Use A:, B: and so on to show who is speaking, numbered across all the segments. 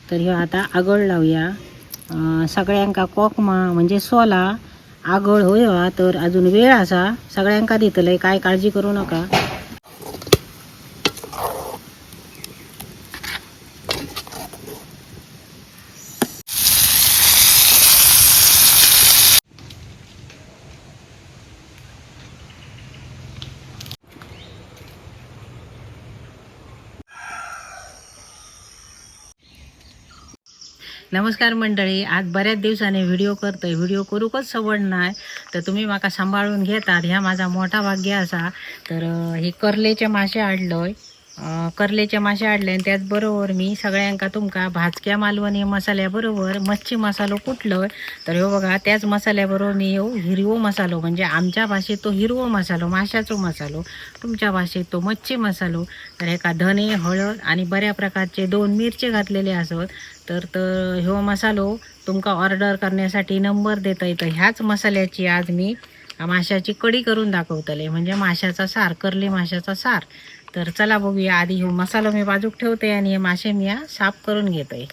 A: तर ह्यो आता आगळ लावूया. सगळ्यांका कोकमा म्हणजे सोला आगळ होय तर अजून वेळ असा, सगळ्यांका दितले, काय काळजी करू नका. नमस्कार मंडळी, आज बऱ्याच दिवसांनी व्हिडिओ करतोय. व्हिडिओ करूकच सवड नाही, तर तुम्ही माका सांभाळून घेतात ह्या माझा मोठा भाग्य असा. तर हे करलेचे मासे आणलोय. करलेचे मासे आणले आणि त्याचबरोबर मी सगळ्यांका तुमका भाजक्या मालवणी मसाल्याबरोबर मच्छी मसालो कुटलोय. तर ह्यो बघा, त्याच मसाल्याबरोबर मी ह्यो हिरवो मसालो, म्हणजे आमच्या भाषेत तो हिरवो मसालो, माशाचो मसालो, तुमच्या भाषेत तो मच्छी मसालो. तर एका धने, हळद आणि बऱ्या प्रकारचे 2 मिरचे घातलेले असत. तर तर ह्यो मसालो तुमका ऑर्डर करण्यासाठी नंबर देता येतं. ह्याच मसाल्याची आज मी माशाची कढी करून दाखवतले, म्हणजे माशाचा सार, करली माशाचा सार. तर चला बघूया, आधी ह्यो मसालो मी बाजूक ठेवते आणि हे मासे मी साफ करून घेते.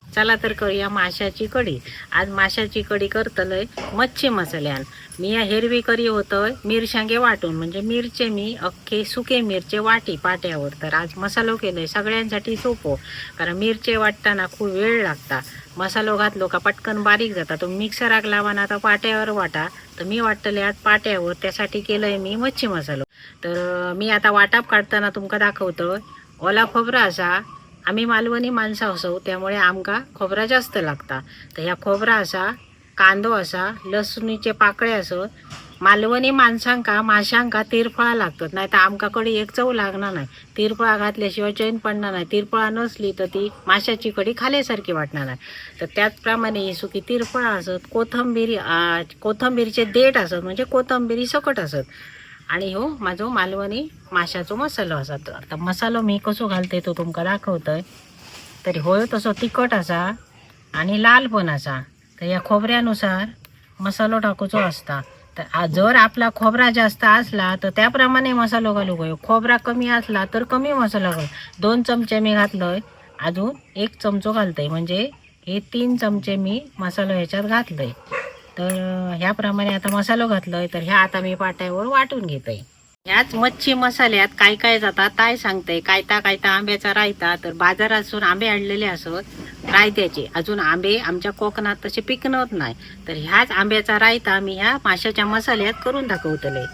A: चला तर करूया माशाची कढी. आज माशाची कढी करतलय मच्छी मसाल्यान. मी या हिरवी करी होतोय मिरशांगे वाटून, म्हणजे मिरचे मी अख्खे सुके मिरचे वाटी पाट्यावर. तर आज मसालो केलोय सगळ्यांसाठी सोपो, कारण मिरचे वाटताना खूप वेळ लागता. मसालो घातलो का पटकन बारीक जाता. तो मिक्सराक लावा ना तर पाट्यावर वाटा, तर मी वाटतले आज पाट्यावर, त्यासाठी केलंय मी मच्छी मसालो. तर मी आता वाटाप काढताना तुमका दाखवतो. ओला खोबरा असा, आम्ही मालवणी माणसं असो त्यामुळे आमका खोबरा जास्त लागता. तर ह्या खोबरा असा, कांदो असा, लसणीचे पाकळे असत. मालवणी माणसांका माशांका तिरफळा लागतात, नाही तर आमका कढी एक चव लागणार नाही. तिरफळा घातल्याशिवाय चैन पडणार नाही. तिरफळा नसली तर ती माशाची कढी खाल्यासारखी वाटणार नाही. तर त्याचप्रमाणे ही सुकी तिरफळा असत, कोथंबिरी, कोथंबीरचे देठ असत, म्हणजे कोथंबिरी सकट असत. आणि हो माझो मालवणी माशाचो मसालो आसा. तर आता मसालो मी कसो घालते तो तुमका दाखवतोय. तरी होय तसो तिखट आसा आणि लाल पण आसा. तर या खोबऱ्यानुसार मसालो टाकूचो असता. तर जर आपला खोबरा जास्त असला तर त्याप्रमाणे मसालो घालूक हवो, खोबरा कमी असला तर कमी मसालो घालू. 2 चमचे मी घातलोय, अजून 1 चमचो घालतोय, म्हणजे हे 3 चमचे मी मसालो ह्याच्यात घातलोय. तर ह्याप्रमाणे आता मसालो घातलोय. तर ह्या आता मी पाट्यावर वाटून घेतोय. ह्याच मच्छी मसाल्यात काय काय जाता काय सांगते. कायता कायता आंब्याचा रायता. तर बाजारातून आंबे आणलेले असत रायत्याचे, अजून आंबे आमच्या कोकणात तसे पिकणत नाही. तर ह्याच आंब्याचा रायता मी ह्या माशाच्या मसाल्यात करून दाखवतले.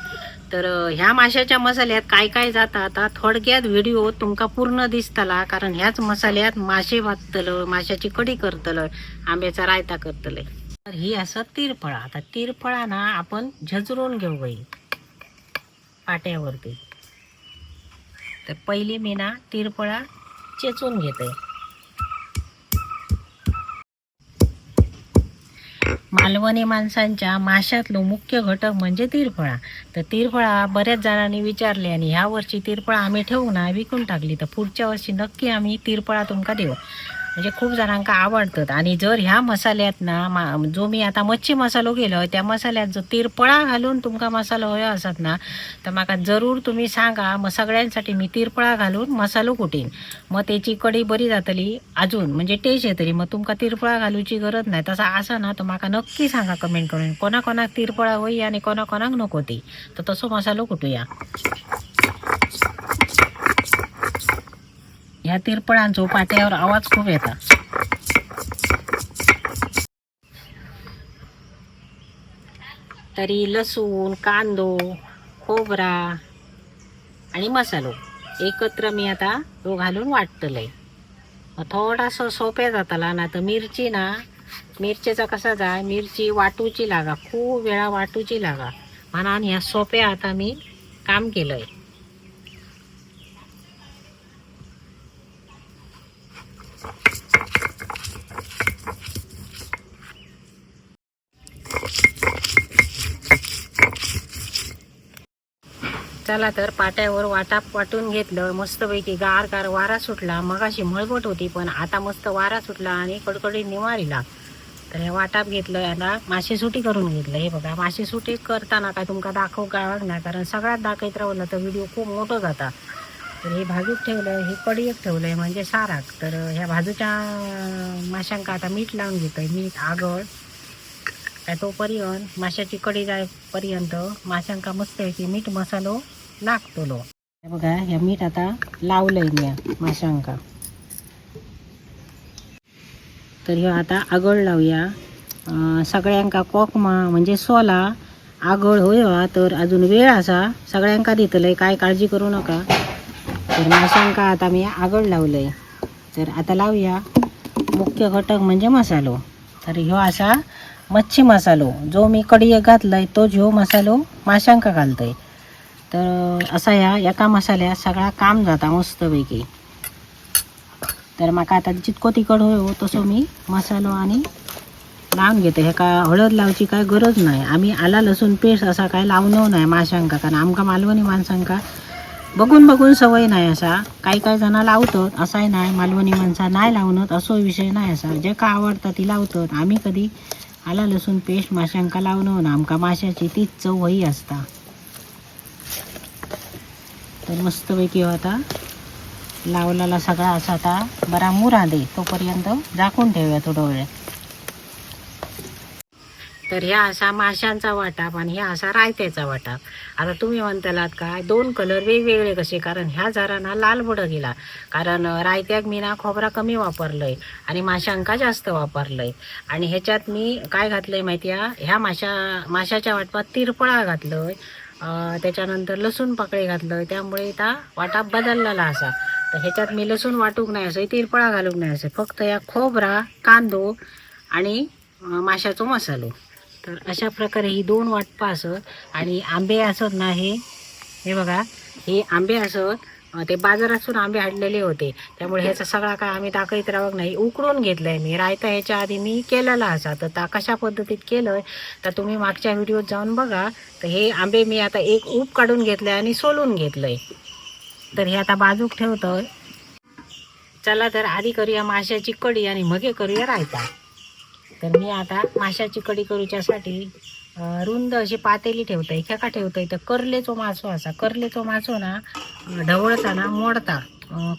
A: तर ह्या माशाच्या मसाल्यात काय काय जाता आता थोडक्यात व्हिडिओ तुमका पूर्ण दिसतला, कारण ह्याच मसाल्यात मासे भाजतलं, माशाची कढी करतलं, आंब्याचा रायता करतले. तर ही असं तिरफळा. आता तिरफळा ना आपण झजरून घेऊ बाई पाट्यावरती. तर पहिली मी ना तिरफळा चेचून घेते. मालवणी माणसांच्या माशातलो मुख्य घटक म्हणजे तिरफळा. तर तिरफळा बऱ्याच जणांनी विचारले आणि ह्या वर्षी तिरफळा आम्ही ठेवू ना विकून टाकली. तर पुढच्या वर्षी नक्की आम्ही तिरफळा तुमका देऊ, म्हणजे खूप जणांका आवडतात. आणि जर ह्या मसाल्यात ना जो मी आता मच्छी मसालो केलो त्या मसाल्यात जर तिरपळा घालून तुमका मसालो हवो असत ना तर माका जरूर तुम्ही सांगा. मग सगळ्यांसाठी मी तिरपळा घालून मसालो कुटीन, मग त्याची कढी बरी जातली, अजून म्हणजे टेस्ट येतली. मग तुमका तिरपळा घालूची गरज नाही. तसा असा ना तर माका नक्की सांगा कमेंट करून, कोणाकोणाक तिरपळा होई आणि कोणाकोणाक नको ती. तर तसो मसालो कुटूया. ह्या तिरपळांचो पाट्यावर आवाज खूप येता. तरी लसूण, कांदो, खोबरा आणि मसालो एकत्र मी आता तो घालून वाटतलंय. थोडासा सोप्या जाताला ना. तर मिरची ना, मिरचेचा कसा जाय, मिरची वाटूची लागा, खूप वेळा वाटूची लागा, म्हणून ह्या सोप्या आता मी काम केलंय. चला तर पाट्यावर वाटाप वाटून घेतलं मस्तपैकी. गार गार वारा सुटला. मगाशी मळबट होती पण आता मस्त वारा सुटला आणि कडकडीत निवारीला. तर हे वाटाप घेतलं, आता मासे सुटी करून घेतलं. हे बघा, मासे सुटी करताना काय तुमका दाखव गावाक ना, कारण सगळ्यात दाखवत राहिलं तर व्हिडिओ खूप मोठं जाता. तर हे भाजूक ठेवलं, हे कढीक ठेवलंय म्हणजे साराक. तर ह्या भाजूच्या माशांका आता मीठ लावून घेतोय, मीठ आगळ. काय तोपर्यंत माशाची कढी जाईपर्यंत माशांका मस्तपैकी मीठ मसालो लागतलो. हे बघा, ह्या मीठ आता लावलंय मी माशांका. तर ह्यो आता आगळ लावूया. सगळ्यांका कोकमा म्हणजे सोला आगळ होय हा, तर अजून वेळ असा, सगळ्यांका दितलंय, काय काळजी करू नका. तर माशांका आता मी आगळ लावलंय. तर आता लावूया मुख्य घटक म्हणजे मसालो. तर ह्यो असा मच्छी मसालो जो मी कढीक घातलाय तोच ह्यो मसालो माशांका घालतोय. तर असा ह्या एका मसाल्यात सगळा काम जाता मस्तपैकी. तर माका आता जितको तिखट होयो तसो मी मसालो आणि लावून घेते. हेका हळद लावची काय गरज नाही. आम्ही आला लसूण पेस्ट असा काय लावणं नाही माशांका, कारण आमका मालवणी माणसांका बघून बघून सवय नाही. असा काही काही जण लावतात, असाय नाही मालवणी माणसा नाही लावणत असो विषय नाही. असा जे का आवडतं ती लावतात. आम्ही कधी आला लसूण पेस्ट माशांका लावणं ना, आमका माशाची तीच चव होई असता. तर मस्तपैकी हो आता लावलेला सगळा असा आता बरा मुरा दे तोपर्यंत झाकून ठेवूया थोडा वेळ. तर ह्या असा माशांचा वाटाप आणि ह्या असा रायत्याचा वाटाप. आता तुम्ही म्हणतालात काय दोन कलर वेगवेगळे कसे, कारण ह्या जरा ना लाल बुडं गेला, कारण रायत्याक मी ना खोबरा कमी वापरलंय आणि माशांका जास्त वापरलंय. आणि ह्याच्यात मी काय घातलंय माहिती आहे, ह्या माशाच्या वाटपात तिरपळा घातलंय, त्याच्यानंतर लसूण पाकळी घातलं, त्यामुळे त्या वाटाप बदललेला असा. तर ह्याच्यात मी लसूण वाटूक नाही असं, तिरपळा घालूक नाही असं, फक्त या खोबरा कांदो आणि माशाचो मसालो. तर अशा प्रकारे ही दोन वाटपं असत. आणि आंबे असत ना, हे हे बघा, हे आंबे असत, ते बाजारातून आंबे आणलेले होते, त्यामुळे ह्याचा सगळा काय आम्ही दाखवत राहत नाही. उकडून घेतलंय मी रायता ह्याच्या आधी मी केलेला असा. तर ता कशा पद्धतीत केलं तर तुम्ही मागच्या व्हिडिओत जाऊन बघा. तर हे आंबे मी आता एक ऊप काढून घेतलंय आणि सोलून घेतलंय. तर हे आता बाजूक ठेवतोय. चला तर आधी करूया माशाची कढी आणि मगे करूया रायता. तर मी आता माशाची कढी करूच्यासाठी रुंद अशी पातेली ठेवतोय. खेका ठेवतोय तर करलेचो मासो असा, करलेचो मासो ना ढवळताना मोडता,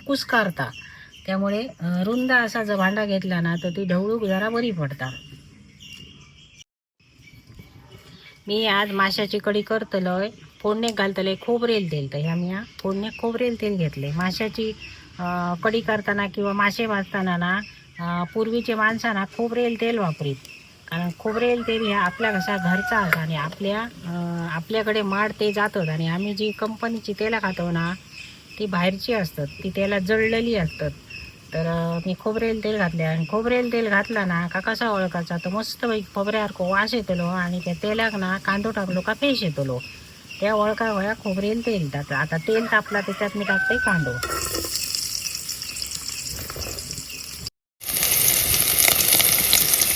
A: कुस्कारता, त्यामुळे रुंद असा जर भांडा घेतला ना तर ती ढवळूक जरा बरी पडता. मी आज माशाची कढी करतलोय, फोडणीक घालतले खोबरेल तेल. तर ह्या मी फोडणीक खोबरेल तेल घेतले. माशाची कढी करताना किंवा मासे भाजताना ना पूर्वीचे माणसांना खोबरेल तेल वापरीत, कारण खोबरेल तेल ह्या आपल्या कसा घरचा असा आणि आपल्याकडे माड ते जातात. आणि आम्ही जी कंपनीची तेला खातो ना ती बाहेरची असतात, ती तेला जळलेली असतात. तर मी खोबरेल तेल घातले. आणि खोबरेल तेल घातला ना का कसा ओळखायचा, तर मस्तपैकी खोबऱ्यासारखो वास येतलो आणि त्या तेलाक ना कांदो टाकलो का फेश येतलो, त्या ओळखा वया खोबरेल तेल. टाकलं आता तेल तापला त्याच्यात मी टाकते कांदो.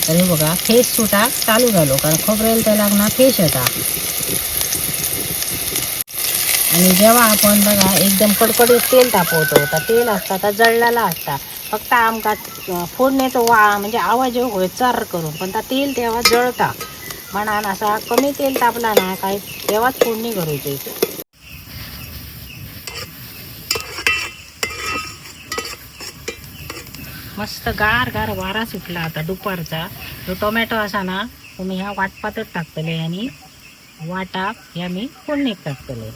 A: तर हे बघा फेस सुटा चालू झालो, कारण खोबरेल तेलाक ना फेस येता. आणि जेव्हा आपण बघा एकदम कडकडीत तेल तापवतो तर तेल असता तर जळलेला असता, फक्त आमका फोडणीचो वा म्हणजे आवाज येऊ होय चर करून, पण ता तेल तेव्हा जळता, म्हणान असा कमी तेल तापला ना काय तेव्हाच फोडणी करूची. मस्त गार गार वारा सुटला आता दुपारचा. तो टोमॅटो असा ना तुम्ही ह्या वाटपातच टाकतले आणि वाटाप ह्या मी फोडणीत टाकतले.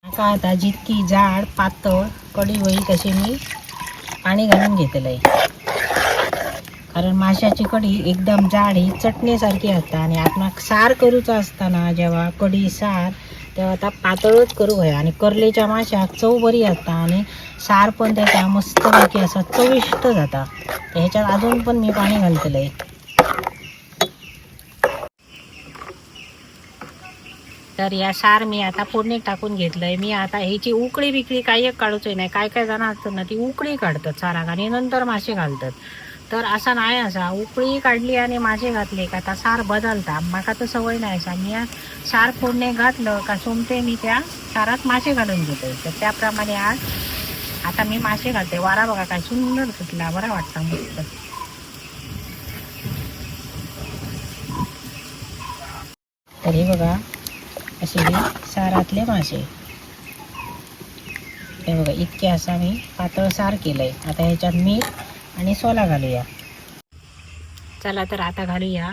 A: आता आता जितकी जाड पातळ कढी होईल तशी मी पाणी घालून घेतलंय, कारण माशाची कढी एकदम जाड ही चटणीसारखी असता. आणि आपण सार करूचा असताना जेव्हा कढी सार तेव्हा आता पातळच करू होय. आणि करलेच्या माशाक चव बरी असता आणि सार पण त्याचा मस्तपैकी असा चविष्ट जाता. तर ह्याच्यात अजून पण मी पाणी घालतलंय. तर या सार मी आता फोडणीत टाकून घेतलंय. मी आता ह्याची उकळी बिकळी काही एक काढूच नाही. काय काय जण असतात ना ती उकळी काढतात साराक आणि नंतर मासे घालतात. तर असा नाही असा उकळी काढली आणि मासे घातले का आता सार बदलता. माका तर सवय नाही असा, मी सार फोडणे घातलं का सोमते मी त्या सारात मासे घालून घेते. तर त्याप्रमाणे आज आता मी मासे घालते. वारा बघा काय सुंदर सुटला, बरा वाटतं मस्त. तर हे बघा असे हे सारातले मासे, हे बघा इतके असा मी पातळ सार केलंय. आता ह्याच्यात मीठ आणि सोला घालूया. चला तर आता घालूया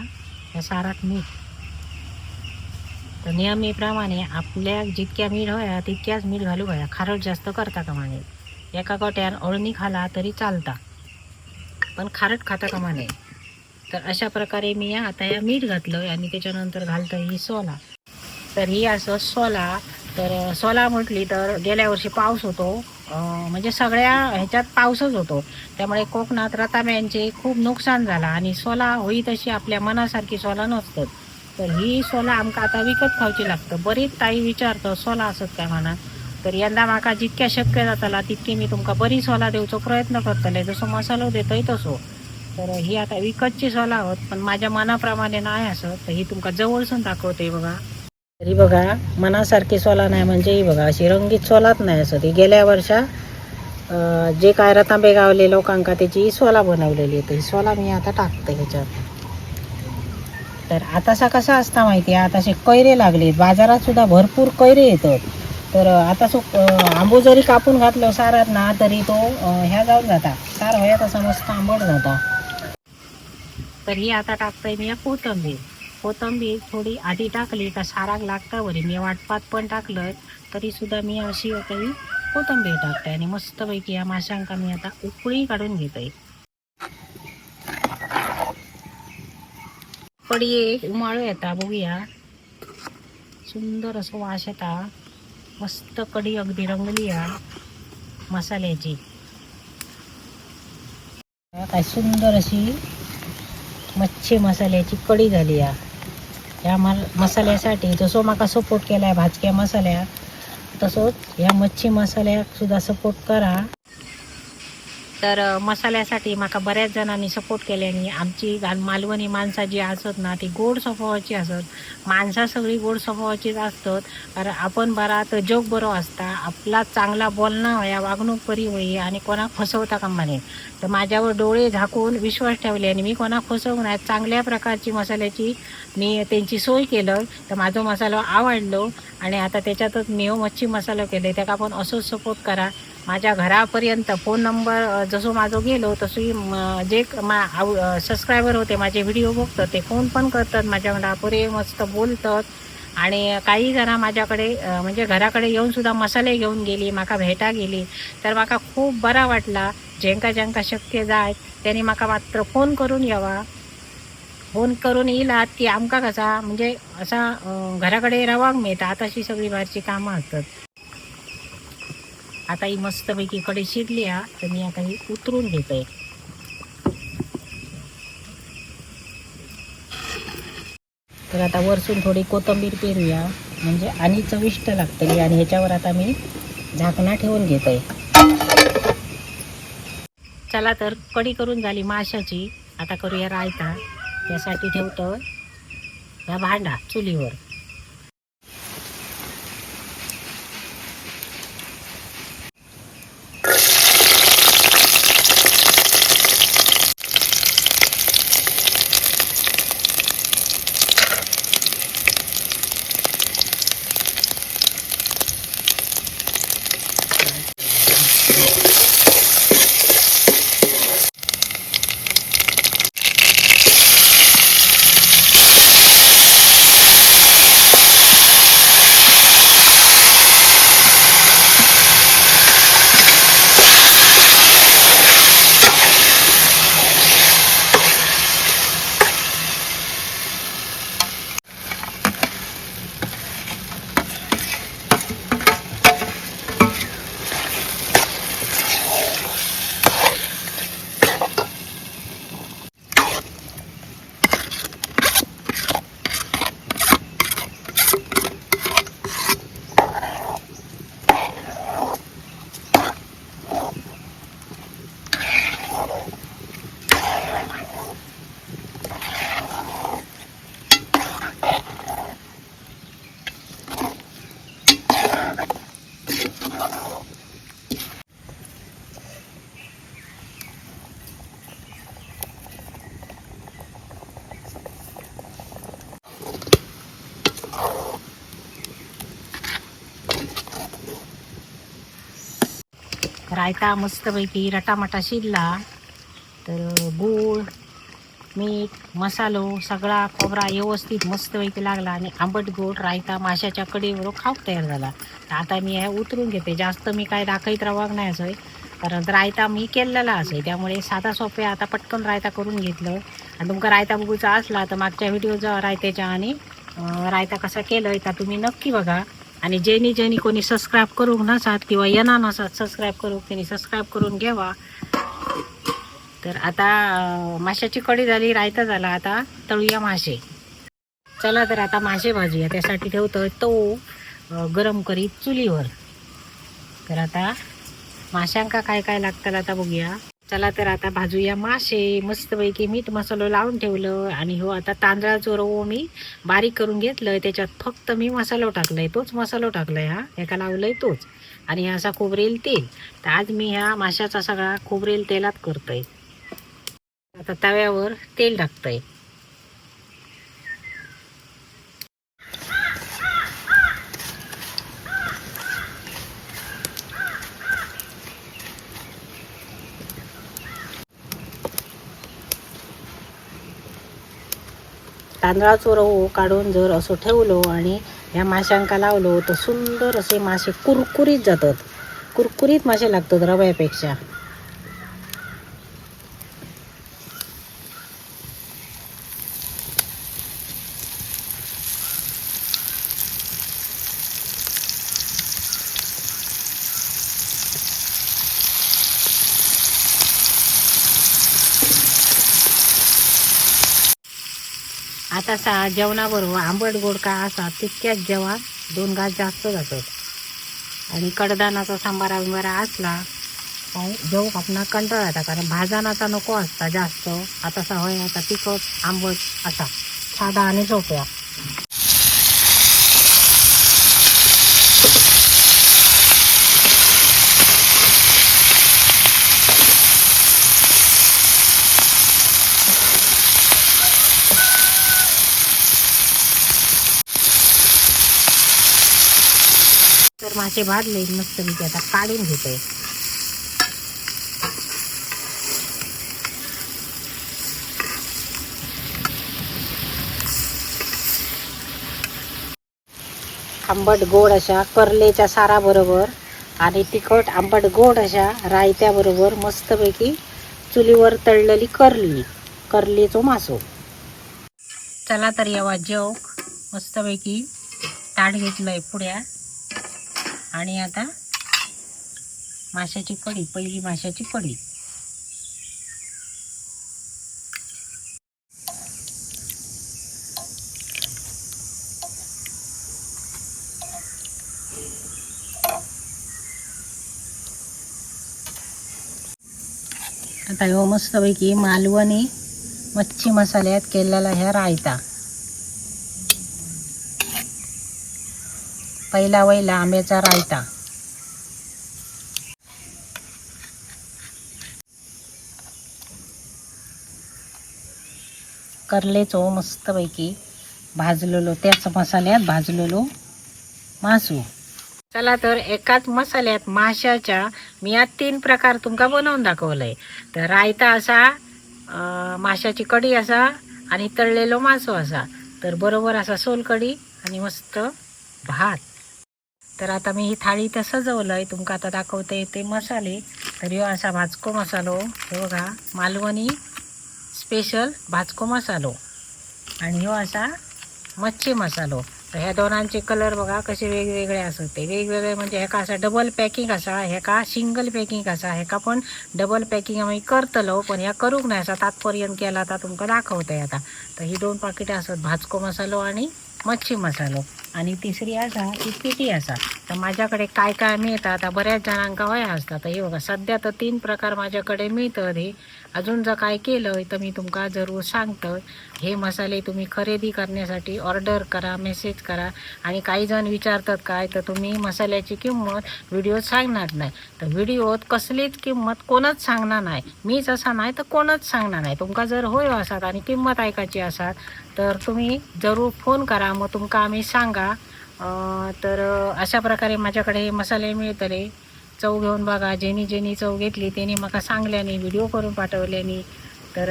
A: या सारात मीठ. तर नेहमीप्रमाणे आपल्या जितक्या मीठ हव्या तितक्याच मीठ घालू घ्या, खारट जास्त करता कामा नये. एका गोट्यान अळणी खाला तरी चालता, पण खारट खाता कामा नये. तर अशा प्रकारे मी आता या मीठ घातलं आणि त्याच्यानंतर घालतं ही सोला. तर ही असं सोला, तर सोला म्हटली तर गेल्या वर्षी पाऊस होतो, म्हणजे सगळ्या ह्याच्यात पाऊसच होतो, त्यामुळे कोकणात रताम्यांचे खूप नुकसान झालं आणि सोला होई तशी आपल्या मनासारखी सोला नसतात. तर ही सोला आमका आता विकत खावची लागतं. बरीच ताई विचारतं सोला असत काय म्हणा. तर यंदा माका जितक्या शक्य जातला तितके मी तुमका बरी सोला देवचो प्रयत्न करतले, जसो मसालो देतय तसो. तर ही आता विकतची सोला आहोत, पण माझ्या मनाप्रमाणे नाही असं. तर ही तुमका जवळसून दाखवते बघा. तरी बघा मनासारखी सोला नाही, म्हणजे ही बघा अशी रंगीत सोलाच नाही असं. ती गेल्या वर्षा जे काय रतांबे गावले लोकांका त्याची ही सोला बनवलेली आहे. तर ही सोला मी आता टाकते ह्याच्यात. तर आतासा कसा असता माहिती आहे, आता असे कैरे लागले बाजारात सुद्धा भरपूर कैरे येतात. तर आता सो आंबो जरी कापून घातलो सारात ना तरी तो ह्या जाऊन जाता, सार होया तसा मस्त आंबट जाता. तर ही आता टाकतोय मी कोथिंबीर. कोथिंबीर थोडी आधी टाकली का साराक लागता बरी. मी वाटपात पण टाकलं तरी सुद्धा मी अशी आता ही कोथिंबीर टाकते आणि मस्तपैकी या माशांका मी आता उकळी काढून घेते. कढी एक उमाळू येता बघूया, सुंदर असं वास येता, मस्त कढी अगदी रंगली या मसाल्याची. काय सुंदर अशी मच्छी मसाल्याची कढी झाली या. या मसाल्यासाठी जसो माका सपोर्ट केलाय भाजक्या मसाल्याक, तसोच ह्या मच्छी मसाल्याक सुद्धा सपोर्ट करा. तर मसाल्यासाठी माका बऱ्याच जणांनी सपोर्ट केल्याने आमची मालवणी माणसं जी असत ना ती गोड स्वभावाची असत. माणसं सगळी गोड स्वभावाचीच असतात, कारण आपण बरा तर जग बरो असता. आपला चांगला बोलणं होया, वागणूक बरी होई आणि कोणाक फसवता कामा नये. तर माझ्यावर डोळे झाकून विश्वास ठेवले आणि मी कोणाक फसवू नाही, चांगल्या प्रकारची मसाल्याची मी त्यांची सोय केलं. तर माझा मसाला आवडलो आणि आता त्याच्यातच मी हो मच्छी मसाला केले. त्याका पण असंच सपोर्ट करा. माझ्या घरापर्यंत फोन नंबर जसं माझं गेलो तसंही जे सबस्क्रायबर होते माझे व्हिडिओ बघतात, ते फोन पण करतात माझ्याकडे, पुरे मस्त बोलतात. आणि काही जण माझ्याकडे म्हणजे घराकडे येऊन सुद्धा मसाले घेऊन गेली, माका भेटा गेली. तर माका खूप बरा वाटला. ज्यांका ज्यांका शक्य जाय त्यांनी माका मात्र फोन करून यावा. फोन करून येलात की आमका कसा म्हणजे असा घराकडे रवाक मिळता. आताशी सगळी बाहेरची कामं असतात. आता ही मस्तपैकी कढी शिजली हा, तर मी आता ही उतरून घेते. तर आता वरसून थोडी कोथिंबीर पेरूया, म्हणजे आणि चविष्ट लागतली. आणि ह्याच्यावर आता मी झाकणा ठेवून घेते. चला तर कढी करून झाली माशाची, आता करूया रायता. त्यासाठी ठेवतो हा भांडा चुलीवर. रायता मस्तपैकी रटामटा शिजला तर गूळ, मीठ, मसालो सगळा खोबरा व्यवस्थित मस्तपैकी लागला आणि आंबट गोड रायता माशाच्या कढीवर खाऊक तयार झाला. तर आता मी हे उतरून घेते. जास्त मी काय दाखवत राहावं नाही असं, कारण रायता मी केलेला असे, त्यामुळे साधा सोपे आता पटकन रायता करून घेतलं. आणि तुमका रायता बघूचा असला तर मागच्या व्हिडिओचा रायत्याच्या आणि रायता कसा केलं तर तुम्ही नक्की बघा. आणि ज्यांनी ज्यांनी कोणी सबस्क्राईब करूक नसात किंवा येणार नसात सबस्क्राईब करू, त्यांनी सबस्क्राईब करून घ्यावा. तर आता माशाची कढी झाली, रायता झाला, आता तळूया मासे. चला तर आता मासे भाजूया. त्यासाठी ठेवतो तो गरम करीत चुलीवर. तर आता माशांका काय काय लागतं आता बघूया. चला तर आता भाजूया मासे. मस्तपैकी मीठ मसालो लावून ठेवलं आणि हो आता तांदळाचं रवो मी बारीक करून घेतलं. त्याच्यात फक्त मी मसालो टाकलाय, तोच मसालो टाकलाय, हा एका लावलंय तोच. आणि असा खोबरेल तेल. तर आज मी ह्या माशाचा सगळा खोबरेल तेलात करतोय. आता तव्यावर तेल टाकतोय. तांदळाचो रवो काढून जर असं ठेवलो आणि ह्या माशांका लावलो तर सुंदर असे मासे कुरकुरीत जातात. कुरकुरीत मासे लागतात रव्यापेक्षा. आता सा जेवणाबरोबर आंबट गोड काय असा तितक्याच जेवण दोन घास जास्त जातात. आणि कडदानाचा सांबारा बिंबारा असला जेवूक आपणा कंटाळा येता, कारण भाजनाचा नको असता जास्त. आता सवय आता तिखट आंबट असा साधा आणि सोप्या. तर मासे भाजले मस्तपैकी, आता काढून घेते. आंबट गोड अशा करलेच्या साराबरोबर आणि तिखट आंबट गोड अशा रायत्याबरोबर मस्तपैकी चुलीवर तळलेली करली, करलीचो मासो. चला तर यावा जेवक. मस्तपैकी ताट घेतलंय पुड्या आणि आता माशाची कढी, पहिली माशाची कढी. आता ह्यो मस्तपैकी मालवणी मच्छी मसाल्यात केलेला ह्या रायता. पहिला वहिला आंब्याचा रायता. करलेचो मस्तपैकी भाजलेलो, त्याच मसाल्यात भाजलेलो मासू. चला तर एकाच मसाल्यात माशाच्या मी या तीन प्रकार तुमका बनवून दाखवलंय. तर रायता असा, माशाची कढी असा आणि तळलेलो मासो असा. तर बरोबर असा सोलकढी आणि मस्त भात. तर आता मी ही थाळी तर सजवलंय, तुमका आता दाखवते ते मसाले. तर ह्यो असा भाजको मसालो, हे बघा मालवणी स्पेशल भाजको मसालो. आणि ह्यो असा मच्छी मसालो. तर ह्या दोनांचे कलर बघा कसे वेगवेगळे असत ते. वेगवेगळे म्हणजे हेका असा डबल पॅकिंग असा, हेका सिंगल पॅकिंग असा. हेका पण डबल पॅकिंग आम्ही करतलो, पण ह्या करूक नाही असा तात्पर्यंत केला. आता तुमका दाखवतंय आता. तर ही दोन पाकिटां असत, भाजको मसालो आणि मच्छी मसालो. आणि तिसरी असा ती पिठी असा. तर माझ्याकडे काय काय मिळतं आता बऱ्याच जणांका वया असतात. तर हे बघा सध्या तर तीन प्रकार माझ्याकडे मिळतात. हे अजून जर काय केलं तर मी तुमका जरूर सांगतो. हे मसाले तुम्ही खरेदी करण्यासाठी ऑर्डर करा, मेसेज करा. आणि काही जण विचारतात काय तर तुम्ही मसाल्याची किंमत व्हिडिओत सांगणार नाही. तर व्हिडिओत कसलीच किंमत कोणच सांगणार नाही, मीच असा नाही तर कोणच सांगणार नाही. तुमका जर होय असात आणि किंमत ऐकायची असात तर तुम्ही जरूर फोन करा, मग तुमका आम्ही सांगा. तर अशा प्रकारे माझ्याकडे हे मसाले मिळतले. चव घेऊन बघा. जेनी जेनी चव घेतली त्यांनी म्हाका सांगल्यानी, व्हिडिओ करून पाठवल्यानी. तर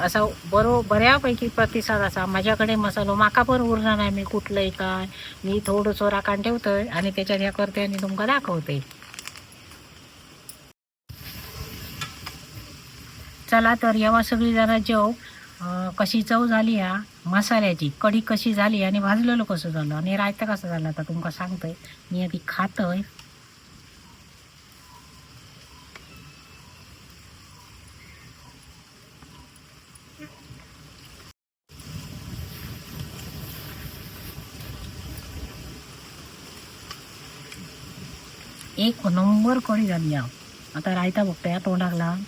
A: असा बऱ्यापैकी प्रतिसाद असा. माझ्याकडे मसालो माका पण उरणार नाही, मी कुठलंही काय मी थोडंसं राखण ठेवतोय आणि त्याच्यात ह्या करते आणि तुमका दाखवते. चला तर यावा सगळी जरा जेव. कशी चव झाली ह्या मसाल्याची, कढी कशी झाली आणि भाजलेलं कसं झालं आणि रायता कसं झालं आता तुमका सांगतोय. मी आधी खातोय. एक नंबर कढी झाली हा. आता रायता बघतोय हा तोंडाक लावून.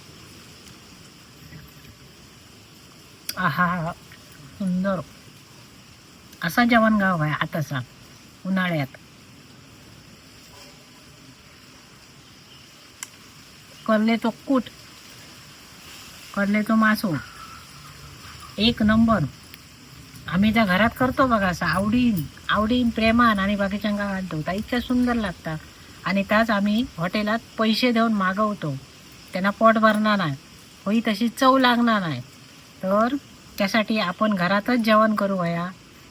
A: आहा, सुंदर असा जेवण गाव आहे आताचा उन्हाळ्यात. करलेचो कूट, करलेचो मासो एक नंबर. आम्ही ज्या घरात करतो बघा असं आवडीन आवडीन प्रेमान आणि बाकीच्यांका घालतो त्या इतक्या सुंदर लागतात. आणि त्याच आम्ही हॉटेलात पैसे देऊन मागवतो, त्यांना पोट भरणार नाही, होई तशी चव लागणार नाही. तर त्यासाठी आपण घरातच जेवण करू वया,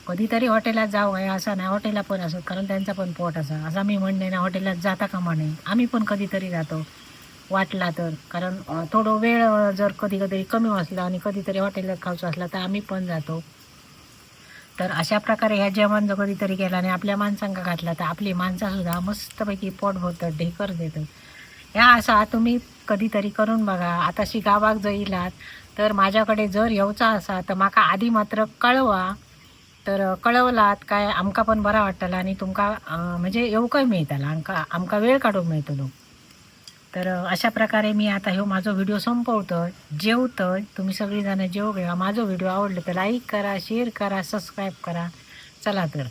A: कधीतरी हॉटेलात जाऊ वया असं नाही. हॉटेला पण असत कारण त्यांचा पण पोट असा, असं मी म्हणणे ना हॉटेलात जाता का म्हणे. आम्ही पण कधीतरी जातो वाटला तर, कारण थोडं वेळ जर कधी कधी कमी असला आणि कधीतरी हॉटेलात खायचं असला तर आम्ही पण जातो. तर अशा प्रकारे ह्या जेवण जर कधीतरी केलं आणि आपल्या माणसांका घातला तर आपली माणसासुद्धा मस्तपैकी पोट भरतं, ढेकर देतं. ह्या असा तुम्ही कधीतरी करून बघा. आताशी गावाक जर इलात तर माझ्याकडे जर येवचा असा तर माका आधी मात्र कळवा. तर कळवलात काय आमका पण बरा वाटतला आणि तुमका म्हणजे येवकय मेळतला, आमका वेळ काढूंक मेळतलो. तर अशा प्रकारे मी आता ह्यो माझो व्हिडिओ संपवतोय, जेवतोय. तुम्ही सगळीजणं जेव घ्या. माझो व्हिडिओ आवडला तर लाईक करा, शेअर करा, सबस्क्राईब करा. चला तर.